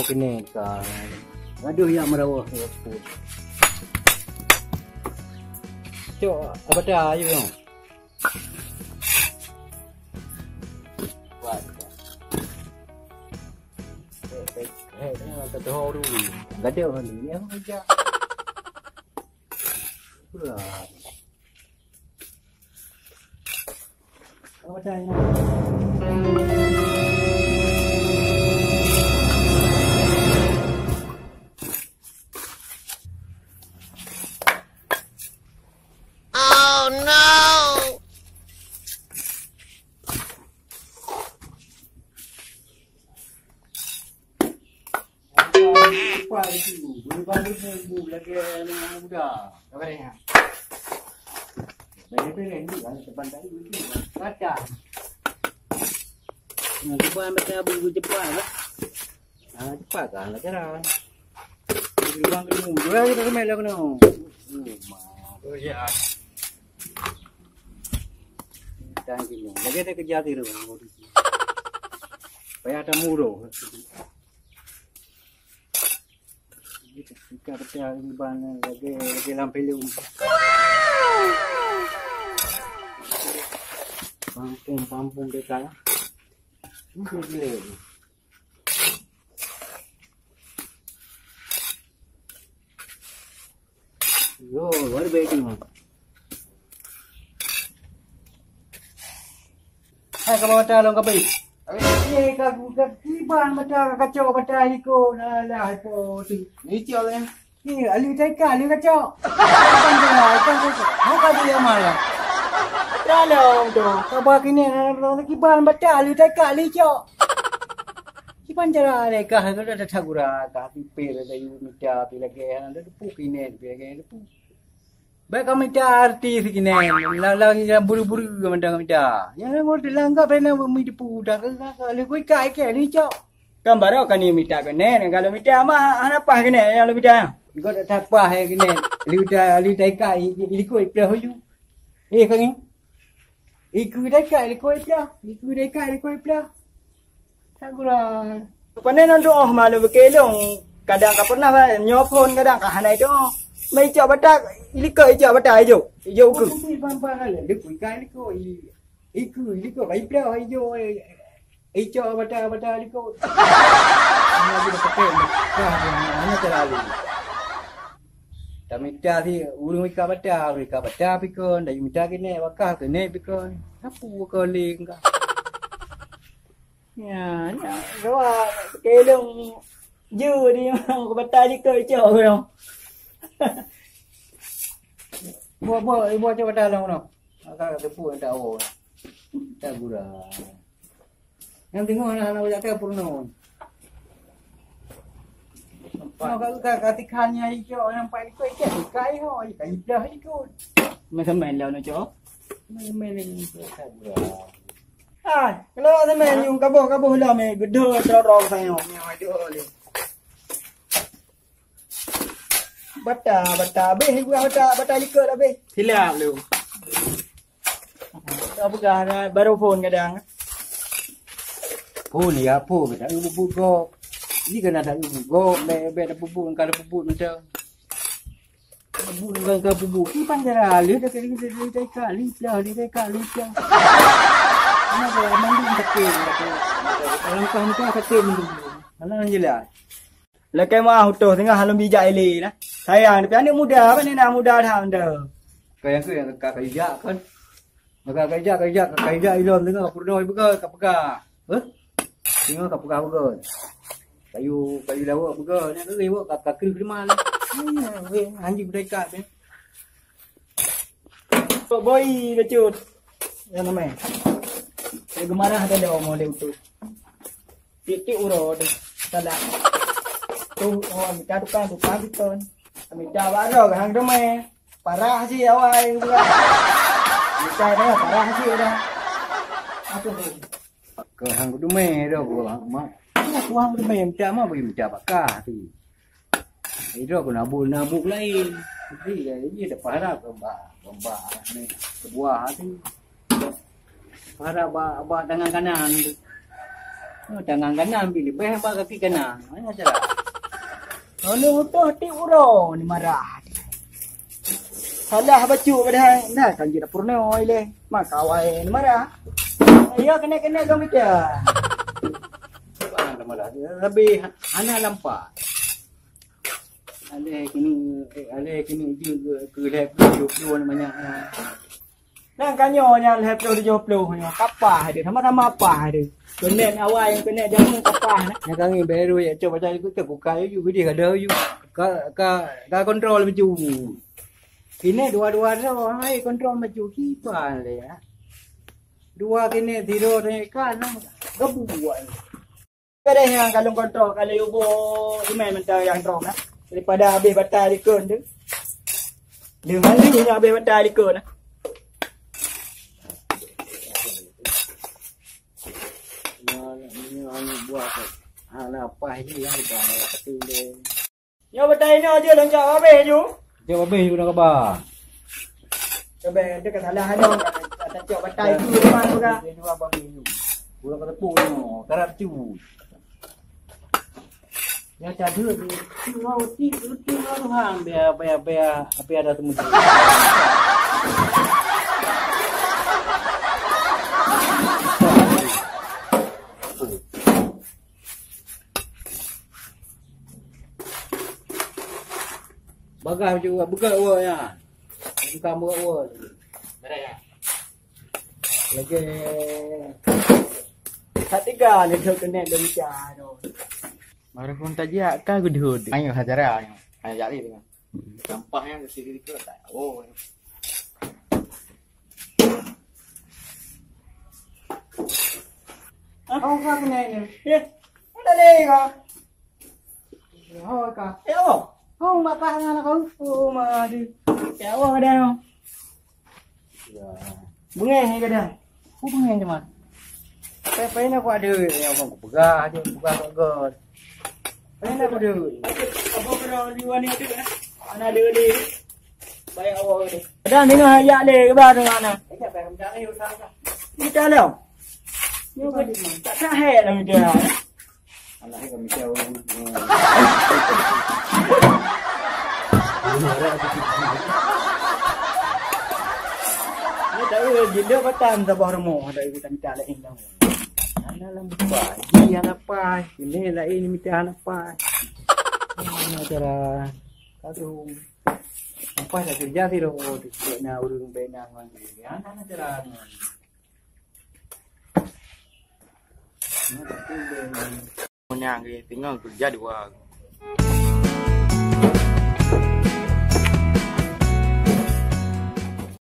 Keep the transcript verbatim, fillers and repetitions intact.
Keuneuk ka. Aduh, ya meurawoh. Cok, apa dah, ayo, yong. Wah. Eh, eh, eh, eh, tak tahu dulu. Gaduh ni, ya, aja. Pula. Oh no! Cepat itu, berubah-ubah lagi anak muda. Apa dia? Beres-beres ni, kalau depan tadi begitu, kacau. Nah, cepat macam abu cepat lah. Ah, cepat kan, lah jalan. Lubang kedua, dua kita kena lah kena. Oh, ma. Oh, ya. Dan gini, lagi ada kerja tiru. Payah ada murah. Kita kerja di mana lagi, lagi lam film. Pampung, pampung dekat. Ini gila. Yo, luar biasa ni. Hai, kawan mata long kapai. Ye, ka, ka, kiban mata, ka kacok mata iko. Alah, ipo tu. Ni cok ya. Ni, alu taika, alu kacok. Ikan jala, ikan kacok. Maka dia malah. Dalam tu. Kabar kini, kiban mata, alu taika, alu cok. Kiban cara leka hana ada tagura ka pipir ada yu mita pi lagi hana ada depu kinen pi lagi depu. Baik kami ta artis kinen la la buru-buru kami dah kami dah. Yang lalu dilanggar pernah mi depu dah ke ka le kui kai ke ni cok. Kan baru kan ni mita kenen kalau mita mah hana pah kenen yang lu mita. Kau tak tapah ya kenen. Lu dah lu dah ikai likui plah yu. Eh kau ni. Iku dekat likoi plah, iku dekat likoi plah. Tak gula. Pane nang doh malu bekelong. Kadang ka pernah nyoe phon kadang ka hana doh. Mai icok batak, iliko icok batak ijo. Ijo uku. Iku ikan liko, iku liko bai plah ijo. Icok mata-mata likot. Hana jeuet pakai mata, hana terlalu. Tamita si ureueng ikat mata, ureueng ikat mata pikon, dan mita keuneuk wakah keuneuk pikon. Sapu keuling ka. Ya, nya, doa kelong ju di mata likot icok. Buat-buat, buat cok mata long noh. Maka tepu tak awak. Tak gura. Nyang teungoh na, na jak ka peurunoe. Nampak. Ka, ka, ka tikhan nyang hijau, nampak ikut ikan, ikan ho, ikan idah ikut. Main-main lah nak cok. Main-main ni. Ah, kalau ada main yung kaboh-kaboh lah, main gedor terorong saya. Main ada ni. Bata, bata habéh, buah bata, bata likot habéh. Silap lu. Tak peugah, baru phone kadang. Phone ya, phone kita bubut gop. Ni kena tak bubut gop, bek bek dah bubut, engkau dah bubut macam. Bubut engkau engkau bubut. Ni panjara, lu dah kali dia dia tak kali dah, dia tak kali dah. Mana ada mandi tak kali. Kalau kau ni tak kali. Mana jelas. Lakée meuah utoh teungoh lôn bijak ilée na. Sayang, tapi aneuk muda, kan aneuk muda that anda. Ka nyang keu nyang ka, ka ijak kan. Ka, ka ijak, ka ijak, ka ijak ilôn teungoh peurunoe peugah, ka peugah. Heh? Teungoh ka peugah peugah. Kayu, kayu lawok peugah, nyan keu lawok ka, ka keu keuman. Anjing budai kat ni. Boy bacut. Ya namanya. Saya gemarah ada dah mau dia utuh. Titik uroe tu. Salah. Tu, oh, mita tukang, tukang beton. Mita baroe hang demai. Parah si awai bukan. Mita dah parah si dah. Apa tu? Ke hang demai dah gua mak. Aku hang demai mita mah boleh mita bakah tu. Itu aku nabuk-nabuk lain. Jadi, jadi dia parah ke bah, bah ni sebuah tu. Para ba, ba tangan kanan tu. Tangan kanan pi leubeh bak kaki kanan. Mana cara? Lalu utoh ti uroe ni marah. Salah bacut padahai. Nah, kan jeuet peurunoe ilèe. Maka awai ni marah. Ya, kena-kena dong kita. Wah, dah marah. Lebih hana lampak. Alèh kini, eh, alèh kini je ke, ke lhèe ploh tujoh ploh ni banyak, ha. Nang ka nyoe nyan lhèe ploh tujoh ploh nyoe, ka paih deuh, sama-sama paih deuh. Keuneuk awai, keuneuk jameun ka paih na. Nyang ka ngieng baru jak cok baca ikut ke bukai ju, gede kada ju. Ka, ka, ka kontrol maju. Kini dua-dua droe, hai kontrol maju kiban lé ya. Dua kini zero tengah ikan, nang gebuak. Kadang nyang kalon kontrol, kalau yubo imai mentah nyang droe na. Daripada habéh batai likon tu. Leuh malu nyoe habéh batai likon na. Nyoe buah tu. Ha, na paih je yang buah tu deh. Nyoe batai inoe je lôn cok habéh ju. Cok habéh ju na kaba. Cuba dia kesalahan nyoe. Kata cok batai ju memang buka. Dia dua habéh ju. Buka kata pun nyoe, karap ju. Ya, cadu ni. Tinggal uti, tinggal Tuhan. Biar, biar, biar, biar ada temu. Bagah macam buat, buka awak ya. Bukan buat awak. Lagi. Kat tiga ni tu kena dong cah tu. Baru pun tak jiak ka gudut. Ayo hajar ayo. Ayo jadi dengan. Sampah yang kecil itu tak. Oh. Ah, oh, kau kena ini. Ya. Ada lagi kau. Oh, ka. Ya Allah. Oh, mak kah ngan kau. Oh, ma di. Ya Allah, ada. Ya. Bengeh ni kadang. Aku bengeh cuma. Saya pengen aku ada yang aku pegang, ada yang pegang kat gol. Pengen aku ada. Apa kalau liwan ni ada kan? Mana ada ni? Baik awak ni. Kadang dengar ayat le, kebar dengar na. Kita lo. Ni tak sahih lah dia. Alah, kami tahu. Ni tahu, jilid batang sabar mo, ada kita minta lain tahu. Ana lam buka, ji ana pai, ini lain minta ana pai. Ini cara kasum. Apa nak kerja sih lo, nak urung benang lagi. Ana cara. Nyang tinggal kerja dua.